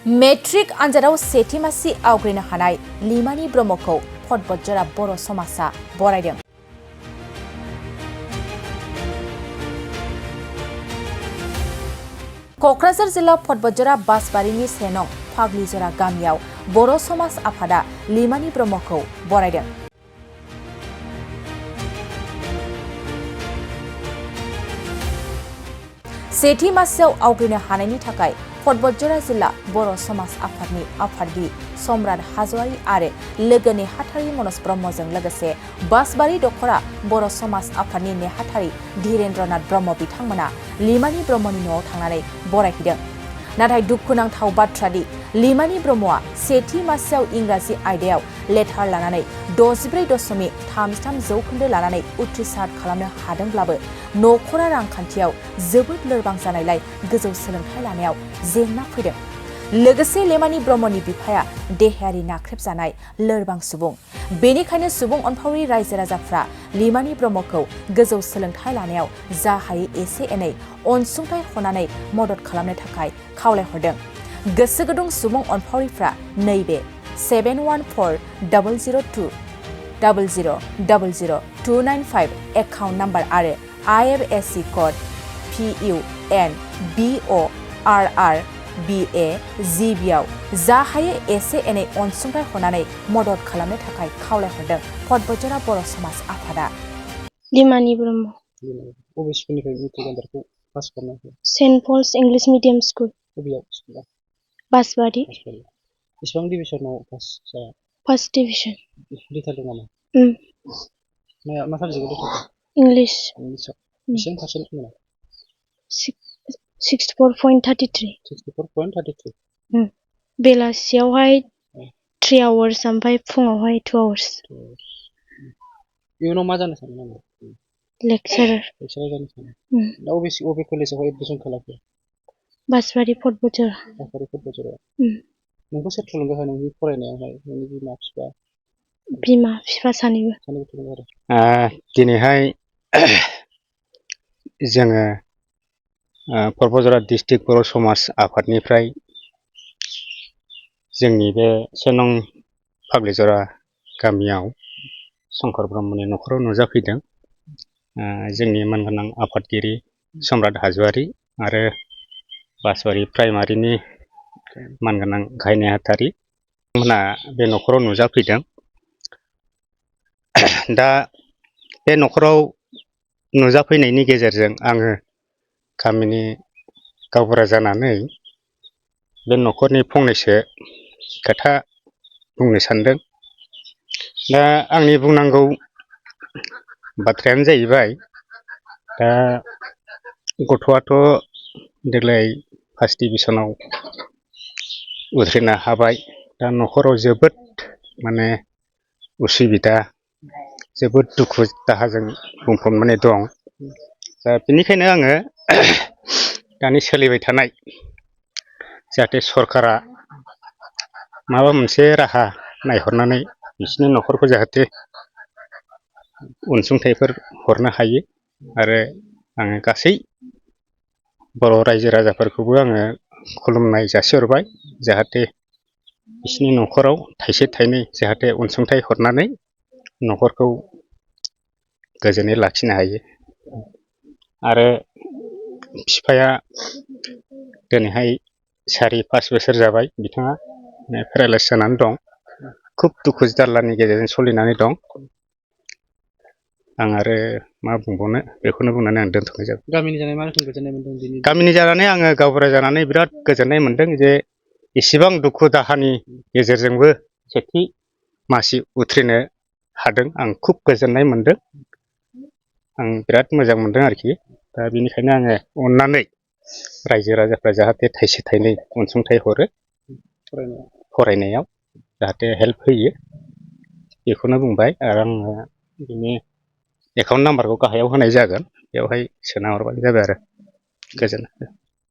Matric आनजादाव सेथि मासि आवग्रिनो हानाय लिमानि ब्रह्मखौ बतझरा बर' समाजा बरायदों। क'क्राझार जिल्ला बतझरा बासबारिनि सेनं फाग्लिजरा गामियाव बर' समाज आफादा लिमानि ब्रह्मखौ बरायदों। सेथि मासियाव आवग्रिनो हानायनि थाखाय बतझरा जिल्ला बर' समाज आफादनि आफादगिरि सम्राट हाज'वारि आरो लोगो नेहाथारि मनज ब्रह्मजों लोगोसे बासबारि दखरा बर' समाज आफादनि नेहाथारि धीरेन्द्रनाथ ब्रह्म बिथांमोना लिमानि ब्रह्मनि न'आव थांनानै बरायहैदों। नाथाय दुखुनांथाव बाथ्रादि लिमानि ब्रह्मआ सेथि मासियाव इंराजि आयदायाव लेटार लानानै 64.33 जौखोन्दो लानानै उथ्रिसार खालामनो हादोंब्लाबो नखरा रांखान्थियाव जोबोद लोरबां जानायलाय गोजौ सोलोंथाइ लानायाव जेंना फैदों। लोगोसे लिमानि ब्रह्मनि बिफाया देहायारि नाख्रेबजानाय लोरबां सुबुं। बेनिखायनो सुबुं अनफावरि रायजो राजाफ्रा लिमानि ब्रह्मखौ गोजौ सोलोंथाइ लानायाव जा हायो एसे एनै अनसुंथाइ हरनानै मदद खालामनो थाखाय खावलायहरदों। गोसो गुदुं सुबुं अनफावरिफ्रा नैबे 714000000295 एकाउन्ट नाम्बार आरो IFSC कोड PUNBORRBA आव जा हायो एसे एनै अनसुंथाइ हरनानै मदद खालामनो थाखाय खावलायहरदों बतझरा बर' समाज आफादा। लिमानि ब्रह्म बबे स्कुलनिफ्राय मेट्रिक आनजादखौ पास खालामनाय? Saint Paul's English medium school. बबेयाव स्कुला? बासबारि। बेसेबां डिभिजनाव पास जाया? First division. लिटार दं नामा? मा साबजेक्टआव लिटार? इंलिश। इंलिशआव बेसेबां पार्सेन्ट मोना? 64.33। 64.33। बेलासियावहाय 3 आवार्स ओमफ्राय फुङावहाय 2 आवार्स। इयुनाव मा जानो सानो नामा? लेक्चारार जानो सानो। दा अबे कलेजाव एडमिसन खालामखो? बासबारि बतझरा। नोंखौ सोर थुलुंगा होनो नोंनि फरायनायावहाय? नोंनि बिमा बिफा? बिमा बिफा सानैबो। दिनैहाय जोङो बतझरा डिस्ट्रिक्ट बर' समाज आफादनिफ्राय जोंनि बे सेनं फाग्लिजरा गामियाव शंकर ब्रह्मनि न'खराव नुजाफैदों। जोंनि मानगोनां आफादगिरि सम्राट हाज'वारि आरो बासबारि प्राइमारिनि मानगोनां गाहाय नेहाथारि मोना बे न'खराव नुजाफैदों। दा बे न'खराव नुजाफैनायनि गेजेरजों आङो गामिनि गावबुरा जानानै बे न'खरनि फंनैसो खोथा बुंनो सानदों। दा आंनि बुंनांगौ बाथ्रायानो जाहैबाय, दा गथ'आथ' देग्लाय फार्स्ट डिभिजनाव उथ्रिनो हाबाय। दा न'खराव जोबोद उसुबिदा, जोबोद दुखु दाहाजों बुंफबनानै दं। दा बेनिखायनो आङो दानि सोलिबाय थानाय जाहाथे सरकारा माबा मोनसे राहा नायहरनानै बिसिनि न'खरखौ जाहाथे अनसुंथाइफोर हरनो हायो। आरो आङो गासै बर' रायजो राजाफोरखौबो आङो खुलुमनाय जासिहरबाय, जाहाथे बिसिनि न'खराव थाइसे थाइनै जाहाथे अनसुंथाइ हरनानै न'खरखौ गोजोनै लाखिनो हायो। आरो बिफाया दिनैहाय 4-5 बोसोर जाबाय, बिथाङा पेरालाइस जानानै दं। खुब दुखु जारलानि गेजेरजों सोलिनानै दं। आं आरो मा बुंबावनो, बेखौनो बुंनानै आं दोनथ'नाय जाबाय। गामिनि जानानै मा रोखोम गोजोननाय मोन्दों दिनै? गामिनि जानानै आङो गावबुरा जानानै बिराद गोजोननाय मोन्दों जे इसेबां दुखु दाहानि गेजेरजोंबो सेथि मासि उथ्रिनो हादों। आं खुब गोजोननाय मोन्दों। आं बिराद मोजां मोन्दों आरोखि। दा बेनिखायनो आङो अननानै रायजो राजाफ्रा जाहाथे थाइसे थाइनै अनसुंथाइ हरो, फरायनायाव जाहाथे हेल्प होयो, बेखौनो बुंबाय। आरो आङो बिनि एकाउन्ट नाम्बारखौ गाहायाव होनाय जागोन, बेवहाय सोना हरबानो जाबाय आरो। गोजोनथों।